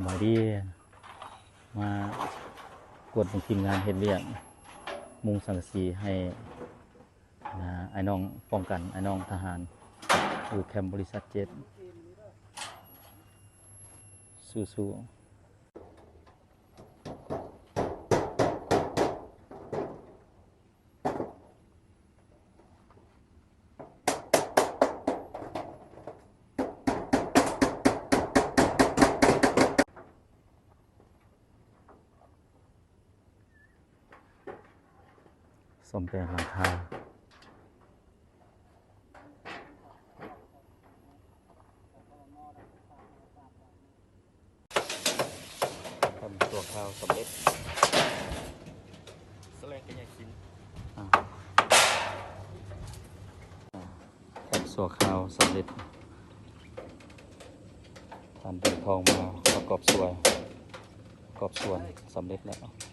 ສະບາຍດີ ມາກວດເບິ່ງທີມງານເຮັດວຽກ ມຸງສັງກະສີໃຫ້ ອ່າ ອ້າຍນ້ອງປ້ອງກັນ ອ້າຍນ້ອງທະຫານ ຢູ່ແຄມບໍລິສັດເຈັດ ສູ້ໆ. ສ້ອມແປງຫຼັງຄາ ຄວາມຊົ່ວຄາວສຳເລັດ ສະແລງກະຍາຍສິນ ອ່າ ຄວາມຊົ່ວຄາວສຳເລັດ ທ່ານເດີນທອງມາປະກອບສ່ວນ ປະກອບສ່ວນສຳເລັດແລ້ວ.